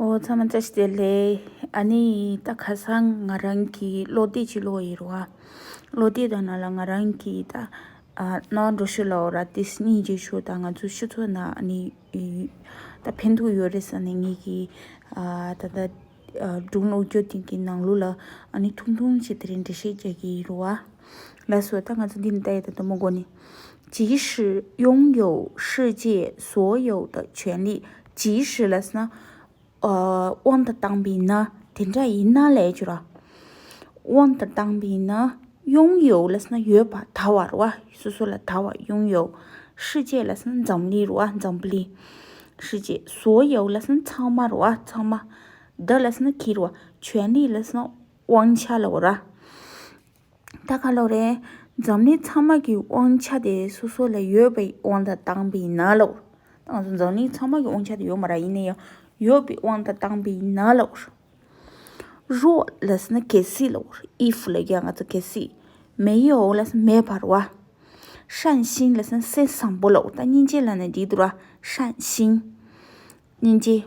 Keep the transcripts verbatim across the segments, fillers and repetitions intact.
ཨོ་ཚང་མ་བཀྲ་ཤིས་བདེ་ལེགས། ཨ་ནི་ད་ཁ་སང་ང་རང་གི་བློ་གཏད་ཅིག་ཀློག་ཡིན་རོ། བློ་གཏད་དང་ནང་ལ་ང་རང་གི་ད་ཨ་ནོར་འགྲོ་ཤོས་ལ་འོ་ར་ཏིས་སྙིང་རྗེ་ཤོས་དང་ང་ཚོ་སྤྱི་ཚོགས་ནང་ཨ་ནི་ད་ཕན་ཐོགས་ཡོད་རེད་ས་ནས་ངེད་ཀྱི་ཨ་ད་ད་སྒྲུང་ཀློག་རྒྱུ་དེ་གི་ནང་ལོགས་ལ་ཨ་ནི་ཐུང་ཐུང་ཞིག་དེ་རིང་འགྲེལ་བཤད་རྒྱག་གི་ཡིན་རོ། ལགས་སོ། ད་ང་ཚོ་འདི་ནས་ལྟ་ཡ་ད་དུ་མ་གོ་ནི། 即使拥有世界所有的权利། 即使 ལབ་སོང་ན། ཨ་དབང་དུ་བཏང་པ་ཡིན་ན། དེ་འདྲ་ཡིན་ན་ལས་བྱུང་ར། དབང་དུ་བཏང་པ་ཡིན་ན། 拥有 ལབ་སོང་ན་ཡོད་པ་དར་བ་རེད་བ། སོ་སོ་ལ་དར་བ། 拥有 世界 ལབ་སོང་ན་འཛམ་གླིང་རེད་བ། འཛམ་གླིང་། 世界 所有 ལབ་སོང་ན་ཚང་མ་རེད་བ། ཚང་མ། 的 ལབ་སོང་ན་གི་རེད་བ། 权利 ལབ་སོང་ན་དབང་ཆ་ལབ་པ་རེད་བ། ད་ག་ལབ་རེད། འཛམ་གླིང་ཚང་མ་གི་དབང་ཆ་དེ་སོ་སོ་ལ་ཡོད་པའི་དབང་དུ་བཏང་པ་ཡིན་ན་ལབ། ད་ང་ཚོ་འཛམ་གླིང་ཚང་མ་གི་དབང་ཆ་དེ་ཡོད་མ་རེད། ཡིན་ན་ཡང་ཡོད་པའི་དབང་དུ་བཏང་པ་ཡིན་ན་ལབ། 如果 ལབ་སོང་ན་གལ་སྲིད་ལབ། if ལབ་ཀྱང་ང་ཚོ་གལ་སྲིད། 没有 ལབ་སོང་ན་མེད་པ་རེད་བ། 善心 ལབ་སོང་ན་སེམས་བཟང་པོ་ལབ། ད་སྙིང་རྗེ་ལབ་ན་འགྲིག་འདུག་ར། 善心། སྙིང་རྗེ།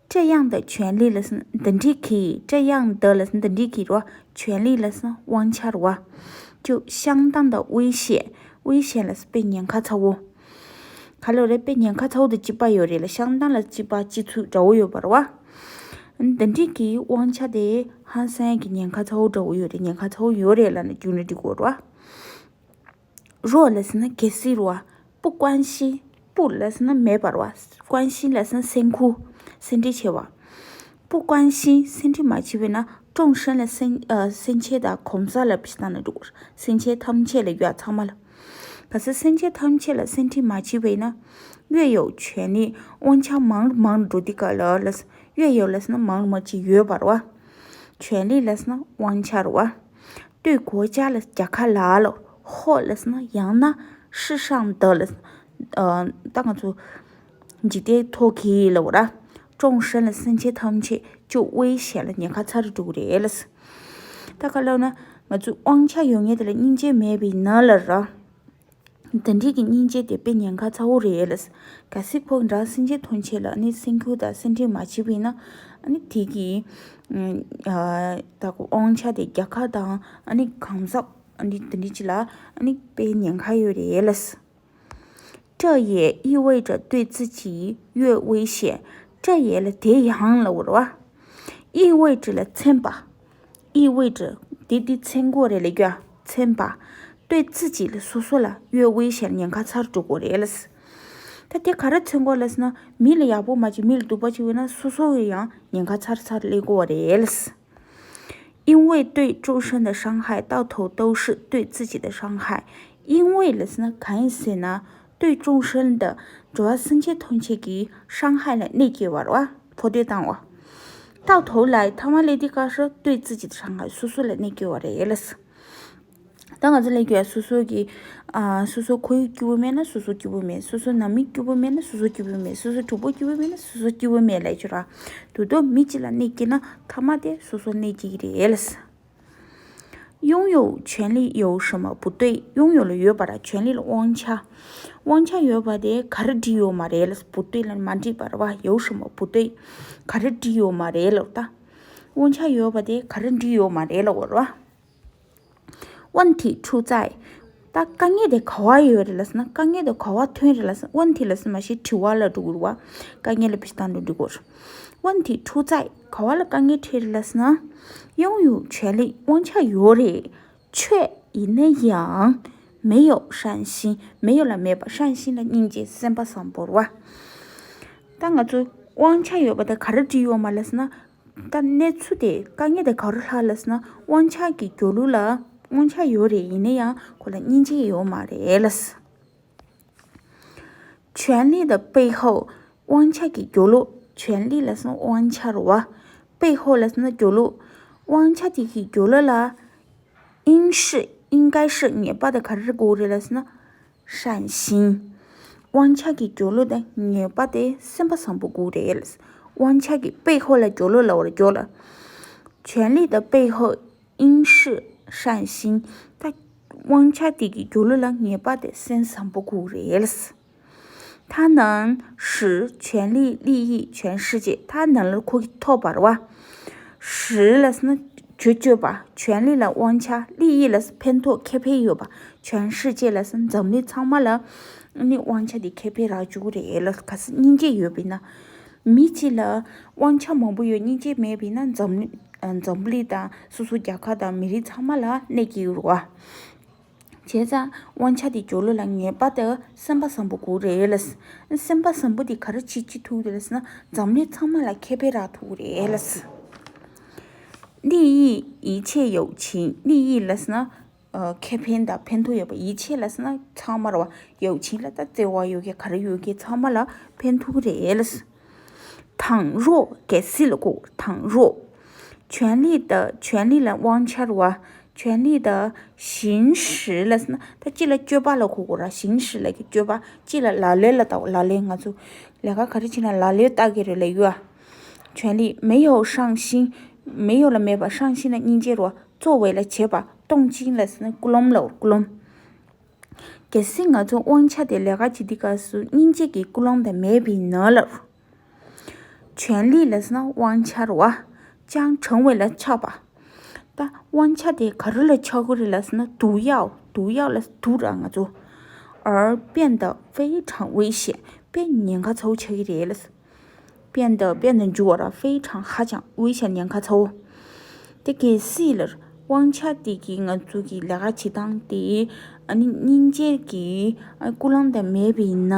这样的权利 ལབ་སོང་ན་འདི་འདྲའི་གི། 这样的 ལབ་སོང་ན་འདི་འདྲའི་གི་རོ། 权利 ལབ་སོང་ན་དབང་ཆ་རོ། 就相当的危险། 危险 ལབ་སོང་ན་དཔེ་ཉེན་ཁ་ཚ་བོ། ག་ལབ་རེད། དཔེ་ཉེན་ཁ་ཚ་བོ་དང་གཅིག་པ་ཡོད་རེད་ལ། 相当 ལ་གཅིག་པ་གཅིག་མཚུངས་འདྲ་བོ་ཡོད་པ་རེད་བ། འདི་འདྲའི་གི་དབང་ཆ་དེ་ཧང་སང་གི་ཉེན་ཁ་ཚ་བོ་འདྲ་བོ་ཡོད་རེད། ཉེན་ཁ་ཚ་བོ་ཡོད་རེད་ལབ་ན་རྒྱུགས་ན་འགྲིག་གོ་རེད་བ། 如果 ལབ་སོང་ན་གལ་སྲིད་རེད་བ། 不关心། 不 ལབ་སོང་ན་མེད་པ་རེད་བ། 关心 ལབ་སོང་ན་སེམས་ཁུར། སེམས་ཁྲལ་བྱེད་པ། 不关心། སེམས་ཁྲལ་མ་བྱས་པ་ཡིན་ན། 众生 ལ་སེམས་ཨ་སེམས་ཅན་དང་གོང་ས་ལ་བྱས་བཏང་ན་འགྲིག་གོ། སེམས་ཅན་ཐམས་ཅད་ལ་ཡོད་ཚང་མ་ལ། གལ་སྲིད་སེམས་ཅན་ཐམས་ཅད་ལ་སེམས་ཁྲལ་མ་བྱས་པ་ཡིན་ན། 越有权利། དབང་ཆ་མང་རུ་མང་རུ་འགྲོ་དུས་སྐབས་ལ་ལ། 越有 ལབ་སོང་ན་མང་རུ་མང་ཅིག་ཡོད་པ་རེད་བ། 权利 ལབ་སོང་ན་དབང་ཆ་རེད་བ། 对国家 ལ་རྒྱལ་ཁབ་ལ་ལ། 或 ལབ་སོང་ན་ཡང་ན། 世上的 ལབ་སོང་ན། ཨ་ད་ང་ཚོ་འཇིག་རྟེན་ཐོག་གི་ལབ་པ་ར། 众生 ལ་སེམས་ཅན་ཐམས་ཅད་就危险 ལ་ཉེན་ཁ་ཚ་རུ་འགྲོ་གི་རེད་ལ། ད་ག་ལབ་ན་ང་ཚོ་དབང་ཆ་ཡོད་མཁན་དེ་ལ་སྙིང་རྗེ་མེད་པ་ཡིན་ན་ལབ་ར། དེ་འདྲའི་གི་སྙིང་རྗེ་དེ་དཔེ་ཉེན་ཁ་ཚ་བོ་རེད་ལ། གལ་སྲིད་ཁོ་འདྲ་སེམས་ཅན་ཐམས་ཅད་ལ་ནི་སེམས་ཁུར་དང་སེམས་ཁྲལ་མ་བྱས་པ་ཡིན་ན། ཨ་ནི་དེ་གི་ཨ་ད་གོ་དབང་ཆ་དེ་རྒྱལ་ཁབ་དང་ཨ་ནི་གང་ཟག་ཨ་ནི་དེ་འདྲའི་ཅིག་ལ་ཨ་ནི་དཔེ་ཉེན་ཁ་ཡོད་རེད་ལ། 这也意味着对自己越危险。 这也 ལ་དེ་ཡང་ལབ་པ་རེད་བ། 意味着 ལ་མཚོན་པ། 意味着 དེ་དེ་མཚོན་གོ་རེད་ལབ་རྒྱུ། མཚོན་པ། 对自己 ལ་སོ་སོ་ལ་越危险 ཉེན་ཁ་ཚ་རུ་འགྲོ་གོ་རེད་ལ། ད་དེ་ག་རེ་མཚོན་གོ་ལབ་ཟེར་ན། མི་ལ་ཡག་པོ་མ་བྱེད། མི་ལ་སྡུག་པ་བྱེད་པ་ཡིན་ན་སོ་སོ་ཡང་ཉེན་ཁ་ཚ་རུ་ཚ་རུ་སླེབས་གོ་རེད་ལ། 因为对众生的伤害到头都是对自己的伤害。 因为 ལབ་ཟེར་ན་གང་ཡིན་ཟེར་ན། 对众生的 འགྲོ་བ་སེམས་ཅན་ཐམས་ཅད་ཀྱི་伤害 ལ་གནོད་སྐྱེལ་བ་རེད་བ། ཕོག་ཐུག་བཏང་བ། 到头来 ཐ་མ་སླེབས་དུས་སྐབས་སུ་对自己的伤害 སོ་སོ་ལ་གནོད་སྐྱེལ་བ་རེད་ལ། ད་ང་ཚོ་ལ་རྒྱུ་ཡ་སོ་སོ་གི་ཨ་སོ་སོ་ཁོའི་སྐྱིད་པོ་མེད་ན་སོ་སོ་སྐྱིད་པོ་མེད། སོ་སོ་ནང་མི་སྐྱིད་པོ་མེད་ན་སོ་སོ་སྐྱིད་པོ་མེད། སོ་སོ་གྲོགས་པོ་སྐྱིད་པོ་མེད་ན་སོ་སོ་སྐྱིད་པོ་མེད་ལབ་ཀྱི་ར། དུ་དོ་མི་གཅིག་ལ་གནོད་སྐྱེལ་ན་ཐ་མ་དེ་སོ་སོ་གནོད་སྐྱེལ་གྱི་རེད་ལ། 拥有权利有什么不对？ 拥有 ལ་ཡོད་པ་ར། 权利 ལ་དབང་ཆ། དབང་ཆ་ཡོད་པ་དེ་ག་རེ་འགྲིག་ཡོད་མ་རེད་ལ། 不对 ལ་མ་འགྲིག་པ་རེད་བ། 有什么不对། ག་རེ་འགྲིག་ཡོད་མ་རེད་ལ་ད། དབང་ཆ་ཡོད་པ་དེ་ག་རེ་འགྲིག་ཡོད་མ་རེད་ལ་འོ་རེད་བ། 问题出在། ད་དཀའ་ངལ་དེ་ག་བ་ཡོད་རེད་ལབ་ཟེར་ན། དཀའ་ངལ་དེ་ག་བ་ཐོན་རེད་ལབ་ཟེར་ན། 问题 ལབ་ཟེར་ན་མ་གཞི་དྲི་བ་ལ་འགྲོ་གི་རེད་བ། དཀའ་ངལ་ལ་བེད་སྤྱོད་བཏང་འགྲོ་འགྲིག་གོ། 问题出在། ག་བ་ལ་དཀའ་ངལ་འཕྲད་རེད་ལབ་ཟེར་ན། 拥有权利 དབང་ཆ་ཡོད་རེད། 却 ཡིན་ན་ཡང་། 没有善心། 没有 ལ་མེད་པ། 善心 ལ་སྙིང་རྗེ། སེམས་པ་བཟང་པོ་རེད་བ། ད་ང་ཚོ་དབང་ཆ་ཡོད་པ་དེ་ག་རེ་འགྲིག་ཡོད་མ་ལབ་ཟེར་ན། ད་གནས་ཚུལ་དེ་དཀའ་ངལ་དེ་ག་རེ་ལྷག་ལབ་ཟེར་ན། དབང་ཆ་གི་རྒྱུ་ལོ་ལ་དབང་ཆ་ཡོད་རེད། ཡིན་ན་ཡང་ཁོ་ལ་སྙིང་རྗེ་ཡོད་མ་རེད་ལབ། 权利的背后། དབང་ཆ་གི་རྒྱུ་ལོ། 权利 ལབ་ཟེར་ན་དབང་ཆ་རེད་བ། 背后 ལབ་ཟེར་ན་རྒྱུ་ལོ། དབང་ཆ་དེ་གི་རྒྱུ་ལོ་ལ། 应是། 应该是། ངེས་པར་དུ་ག་རེ་དགོས་རེད་ལབ་ཟེར་ན། 善心། དབང་ཆ་གི་རྒྱུ་ལོ་དེ་ངེས་པར་དུ་སེམས་པ་བཟང་པོ་དགོས་རེད། དབང་ཆ་གི་背后 ལ་རྒྱུ་ལོ་ལབ་པ་རེད་རྒྱུ་ལོ། 权利的背后应是善心། ད་དབང་ཆ་དེ་གི་རྒྱུ་ལོ་ལ་ངེས་པར་དུ་སེམས་བཟང་པོ་དགོས་རེད། 他能使权力利益全世界。他能 ལ་ཁོ་གིས་ཐོབ་པ་རེད་བ། 使 ལབ་སོང་ན་བྱེད་སྤྱོད་པ། 权力 ལ་དབང་ཆ། 利益 ལ་ཕན་ཐོགས་ཁེ་ཕན་ཡོད་པ། 全世界 ལབ་སོང་ན་འཛམ་གླིང་ཚང་མ་ལ་ནི་དབང་ཆ་དེ་ཁེ་ཕན་རག་བཅུག་གི་རེད་ལ། གལ་སྲིད་སྙིང་རྗེ་ཡོད་པ་ཡིན་ན། མི་གཅིག་ལ་དབང་ཆ་མང་པོ་ཡོད། སྙིང་རྗེ་མེད་པ་ཡིན་ན་འཛམ་གླིང་འཛམ་གླིང་དང་སོ་སོ་རྒྱལ་ཁབ་དང་མི་རིགས་ཚང་མ་ལ་གནོད་སྐྱེལ་གྱི་རེད་བ། བྱས་ཙང་དབང་ཆ་དེ་སྦྱོར་ལུགས་ལ་ངེས་པར་དུ་སེམས་པ་བཟང་པོ་དགོས་རེད་ལ། སེམས་པ་བཟང་པོ་དེ་ག་རེ་བྱེད་བྱེད་ཐུབ་རེད་ལ་ཟེར་ན། འཛམ་གླིང་ཚང་མ་ལ་ཁེ་ཕན་རག་ཐུབ་རེད་ལ། 利益一切有情། 利益 ལ་ཟེར་ན་ཨ་ཁེ་ཕན་དང་ཕན་ཐོགས་ཡོད་པ། 一切 ལ་ཟེར་ན་ཚང་མ་རེད་བ། 有情 ལ་ད་བརྩེ་བ་ཡོད་མཁན་ག་རེ་ཡོད་མཁན་ཚང་མ་ལ་ཕན་ཐོགས་རེད་ལ། 倘若 གལ་སྲིད་ལ་གོ། 倘若 权力的། 权力 ལ་དབང་ཆ་རེད་བ། 权力的行使 ལ་ཟེར་ན་ད་སྤྱི་ལ་སྤྱོད་པ་ལ་གོ་དགོས་ར། 行使 ལ་གི་སྤྱོད་པ། སྤྱི་ལ་ལག་ལེན་ལ་ལྟ་བ། ལག་ལེན། ང་ཚོ་ལས་ཀ་ག་རེ་བྱེད་ན་ལག་ལེན་ལྟ་གི་རེད་ལ་ཡོད་ཨ། 权力 没有上心། 没有 ལ་མེད་པ། 上心 ལ་སྙིང་རྗེ་རེད་བ། 作为 ལ་བྱེད་པ། 动机 ལ་ཟེར་ན་ཀུན་སློང་ལ་ཀུན་སློང་། གལ་སྲིད་ང་ཚོ་དབང་ཆ་དེ་ལས་ཀ་བྱེད་དུས་སྐབས་སུ་སྙིང་རྗེ་གི་ཀུན་སློང་དེ་མེད་པ་ཡིན་ན་ལབ། 权力 ལབ་ཟེར་ན་དབང་ཆ་རེད་བ། 将 ཕྲེང་བ་ལ་ཆགས་པ། ད་དབང་ཆ་དེ་ག་རེ་ལ་ཆགས་ཀྱི་རེད་ལབ་ཟེར་ན། 毒药། 毒药 ལ་དུག་ར་ང་ཚོ། 而变得非常危险། དཔེ་ཉེན་ཁ་ཚ་བོ་ཆགས་ཀྱི་རེད་ལབ། 变得། 变得 འགྱུར་བ་ར། 非常 ཧ་ཅང་། 危险 ཉེན་ཁ་ཚ་བོ། དེ་གལ་སྲིད་ལ་དབང་ཆ་དེ་གིས་ང་ཚོ་གི་ལས་ཀ་བྱེད་སྟངས་དེ་ཨ་ནི་སྙིང་རྗེ་གི་ཨ་ཀུན་སློང་དེ་མེད་པ་ཡིན་ན།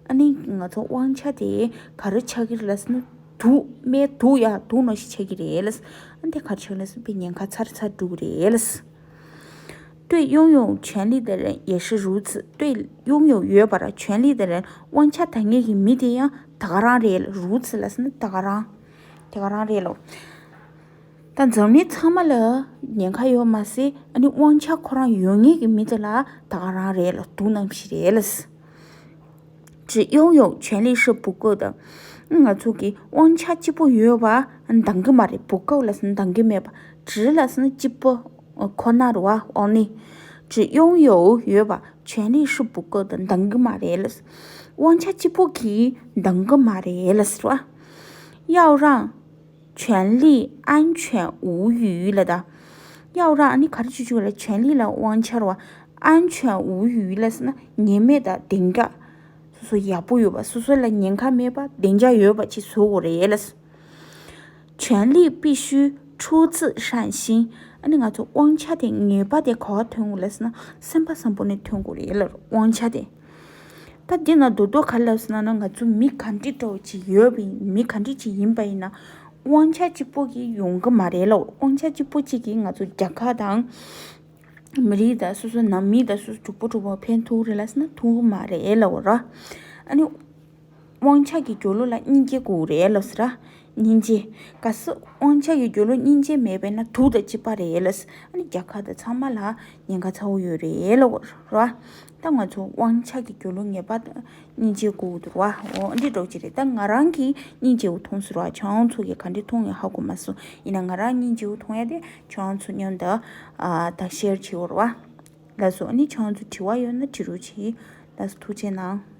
ཨ་ནི་ང་ཚོ་དབང་ཆ་དེ་ག་རེ་ཆགས་ཀྱི་རེད་ལབ་ཟེར་ན། དུག་སྨན་དུག་ཡ་དུག་ནང་བཞིན་ཆགས་ཀྱི་རེད་ལབ། ཨ་ནི་དེ་ག་རེ་ཆགས་ལབ་ཟེར་ན་དཔེ་ཉེན་ཁ་ཚ་རུ་ཚ་རུ་འགྲོ་གི་རེད་ལབ། 对拥有权力的人也是如此。 对拥有 ཡོད་པ་ར། 权力的人 དབང་ཆ་ད་ངེད་ཀྱི་མི་དེ་ཡང་ད་ག་རང་རེད་ལ། 如此 ལབ་ཟེར་ན་ད་ག་རང་། ད་ག་རང་རེད་ལ། ད་འཛམ་གླིང་ཚང་མ་ལ་ཉེན་ཁ་ཡོད་མ་ཟད། ཨ་ནི་དབང་ཆ་ཁོ་རང་ཡོད་མཁན་གྱི་མི་དེ་ལ་ད་ག་རང་རེད་ལ། དུག་ནང་བཞིན་རེད་ལ། 只拥有权力是不够的། ང་ཚོ་གི་དབང་ཆ་གཅིག་པོ་ཡོད་པ་འདང་གི་མ་རེད། 不够 ལབ་ཟེར་ན་འདང་གི་མེད་པ། 只 ལབ་ཟེར་ན་གཅིག་པོ་ཁོ་ན་རེད་བ། only། 只拥有 ཡོད་པ། 权力是不够的། འདང་གི་མ་རེད་ལ། དབང་ཆ་གཅིག་པོ་གིས་འདང་གི་མ་རེད་ལ་ཟེར་བ། 要让 权力安全无虞 ལ་ད། 要让 ཨ་ནི་ག་རེ་བྱེད་བཅུག་ལ། 权力 ལ་དབང་ཆ་རེད་བ། 安全无虞 ལབ་ཟེར་ན་ཉེན་མེད་དང་བདེ་འཇགས། སོ་སོ་ཡག་པོ་ཡོད་པ། སོ་སོ་ལ་ཉེན་ཁ་མེད་པ། བདེ་འཇགས་ཡོད་པ་ཅིག་བཟོ་དགོས་རེད་ལ། 权力必须出自善心། ཨ་ནི་ང་ཚོ་དབང་ཆ་དེ་ངེས་པ་དེ་ག་བ་ཐོན་དགོས་ལབ་ཟེར་ན་སེམས་པ་བཟང་པོ་ནས་ཐོན་དགོས་རེད་ལ། དབང་ཆ་དེ། ད་འདི་ན་རྡོག་རྡོག་ག་རེ་ལབ་ཟེར་ན། ང་ཚོ་མི་ག་འདྲི་འདྲ་བོ་ཅིག་ཡོད་པ་ཡིན། མི་ག་འདྲི་ཅིག་ཡིན་པ་ཡིན་ན་དབང་ཆ་གཅིག་པོ་གིས་ཡོང་གི་མ་རེད་ལ། དབང་ཆ་གཅིག་པོ་གཅིག་གིས་ང་ཚོ་རྒྱལ་ཁབ་དང་མི་རིགས་དང་སོ་སོ་ནང་མི་དང་སོ་སོ་གྲོགས་པོ་གྲོགས་པོ་ཕན་ཐོགས་རེད་ལབ་ཟེར་ན་ཐོགས་གི་མ་རེད་ལབ་པ་ར། ཨ་ནི་དབང་ཆ་གི་རྒྱུ་ལོ་ལ་སྙིང་རྗེ་དགོས་རེད་ལབ་ཟེར་ར། སྙིང་རྗེ། གལ་སྲིད་དབང་ཆ་གི་རྒྱུ་ལོ་སྙིང་རྗེ་མེད་པས་ན་དུག་དང་གཅིག་པ་རེད་ལབ་ཟེར། ཨ་ནི་རྒྱལ་ཁབ་དང་ཚང་མ་ལ་ཉེན་ཁ་ཚ་བོ་ཡོད་རེད་ལབ་པ་ར། ད་ང་ཚོ་དབང་ཆ་གི་རྒྱུ་ལོ་ངེས་པར་དུ་སྙིང་རྗེ་དགོས་འདུག་བ། འོ་འདི་འདྲ་བོ་ཅིག་རེད། ད་ང་རང་གིས་སྙིང་རྗེ་བོ་མཐོང་སོང་ར། ཁྱེད་རང་ཚོ་གིས་ག་འདྲ་མཐོང་ཡོད་ཧ་གོ་མ་སོང་། ཡིན་ན་ང་རང་སྙིང་རྗེ་བོ་མཐོང་ཡ་དེ་ཁྱེད་རང་ཚོ་མཉམ་དུ་ཨ་ད་ཤེར་བྱེད་འོར་བ། ལགས་སོ། ཨ་ནི་ཁྱེད་རང་ཚོ་དྲི་བ་ཡོད་ན་དྲི་རོགས་གྱིས། ལགས་སོ། ཐུགས་རྗེ་གནང་།